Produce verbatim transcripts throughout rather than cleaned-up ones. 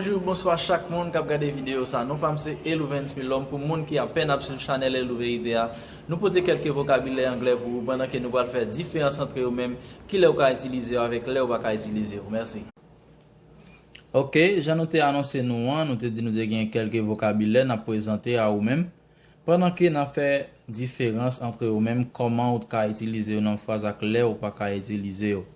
Bonjou, bonswa chak moun k ap gade videyo sa. Non pa m se Elouvens Milòm. Pou moun ki apèn ap swiv chanèl Elou Verite a, nou pote kèlke vokabilè anglè pou ou pandan ke nou pral fè diferans antre yo menm, kilè ou ka itilize yo avèk lè ou pa ka itilize yo. Mèsi. Ok, jan nou te anonse nou an, nou te di nou te gen kèlke vokabilè n ap prezante a ou menm. Pandan ke n ap fè diferans antre yo menm, kòman ou ka itilize yo nan fraz ak lè ou pa ka itilize yo.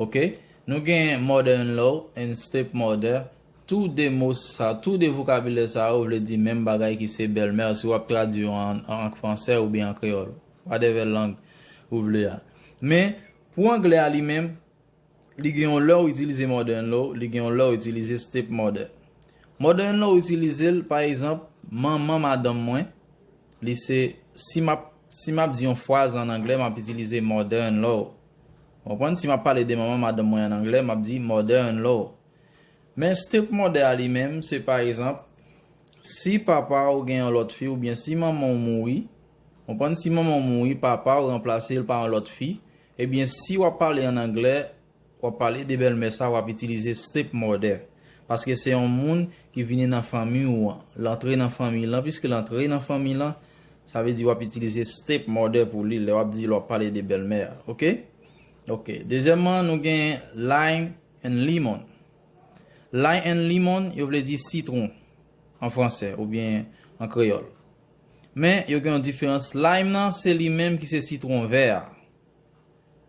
Ok, nou gen mother-in-law and stepmother. Tou de mo sa, tou de vokabilè sa yo vle di menm bagay ki se bèlmè si w ap tradui yo an, an franse oubyen an kreyòl. Whatever lang ou vle a. Men, pou anglè a li menm, li gen yon lè ou itilize mother-in-law, li gen yon lè ou itilize stepmother. Mother-in-law ou itilize l, pa egzanp, manman madanm mwen, li se, si m ap, si m ap di yon fraz an anglè, m ap itilize mother-in-law. Ou konprann? Si m ap pale de manman madanm mwen an anglè, m ap di mother-in-law. Men stepmother a li menm, se pa egzanp, si papa ou gen yon lòt fi, oubyen si manman w mouri, ou konprann, si manman w mouri, papa w ranplase l pa yon lòt fi, ebyen si w ap pale an anglè, w ap pale de bèlmè sa, w ap itilize stepmother. Paske se yon moun ki vini nan fanmi ou an. L antre nan fanmi lan, piske l antre nan fanmi lan, sa vle di w ap itilize stepmother pou li, lè w ap di l w ap pale de bèlmè a. Ok? Ok. Dezyèmman, nou gen lime and lemon. Lime and lemon, yo vle di sitwon an franse oubyen an kreyòl. Men, yo gen yon diferans. Lime nan, se li menm ki se sitwon vè a.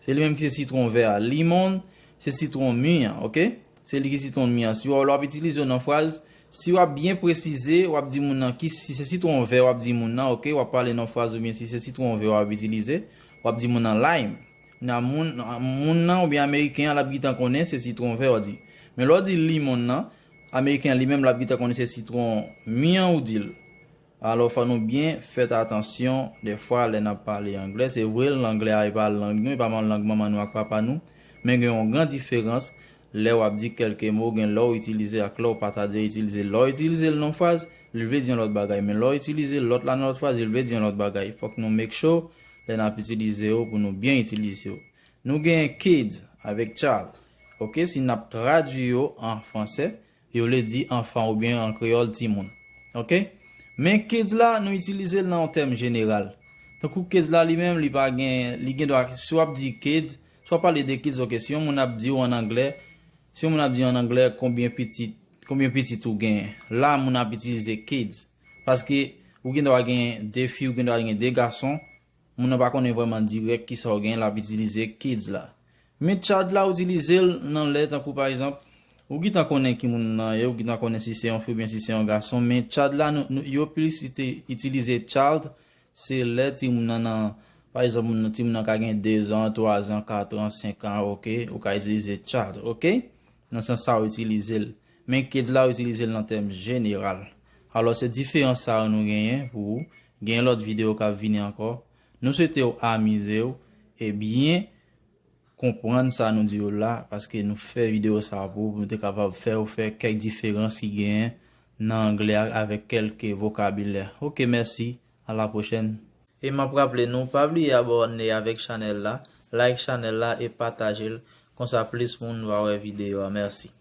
Se li menm ki se sitwon vè a. Lemon, se sitwon mi an, ok? Se li ki sitwon mi an. Si w, lè w ap itilize yo nan fraz, si w ap byen presize, w ap di moun nan ki, si se sitwon vè, w ap di moun nan, ok? W ap pale nan fraz oubyen si se sitwon vè w ap itilize, w ap di moun nan lime. Nan moun, moun nan oubyen ameriken an, l ap gentan konnen se sitwon vè w di. Men lè w di lemon nan, ameriken an li menm, l ap gentan konnen se sitwon mi an ou di l. Alò, fò nou byen fè atansyon, dèfwa, lè n ap pale anglè. Se vre, anglè a, e pa lang nou, e pa lang manman nou ak papa nou. Men gen yon gran diferans lè w ap di kèlke mo, gen lè w itilize ak lè w pa ta dwe itilize. Lè w itilize l nan fraz, li vle di yon lòt bagay. Men lè w itilize lòt la nan lòt fraz, li vle di yon lòt bagay. Fòk nou make sure, lè n ap itilize yo, pou nou byen itilize yo. Nou gen kids avèk child. Ok, si n ap tradui yo an franse, yo vle di anfan oubyen an kreyòl timoun. Ok? Men kids la, nou itilize l nan yon tèm jeneral. Tankou kids la li menm, li pa gen, li gen dwa, si w ap di kids, si w ap pale de kids, ok, si yon moun ap di w an anglè, si yon moun ap di w an anglè, konbyen pitit, konbyen pitit ou genyen? La, moun ap itilize kids. Paske ou gen dwa gen de fi, ou gen dwa gen de gason, moun nan pa konnen vrèman dirèk kisa w gen, l ap itilize kids la. Men child la, ou itilize l nan lè, tankou pa egzanp, ou gentan konnen ki moun nan ye, ou gentan konnen si se yon fi oubyen si se yon gason, men child la, nou, nou, yo plis ite-, itilize child, se lè timoun nan nan, pa egzanp, moun nan, timoun nan ka gen de zan, twa zan, kat an, senk an, ok, ou ka itilize child, ok? Nan sans sa ou itilize l. Men kids la, ou itilize l nan tèm jeneral. Alò, se diferans sa yo nou genyen pou ou. Gen lòt videyo k ap vini ankò. Nou swete w amize w e byen konprann sa nou di w la, paske nou fè videyo sa pou ou, pou nou te kapab fè w fè kèk diferans ki genyen nan anglè a avèk kèlke vokabilè. Ok, mèsi. A la pwochèn. E m ap raple nou, pa bliye abòne avèk chanèl la, like chanèl la e pataje l, konsa plis moun va wè videyo a. Mèsi.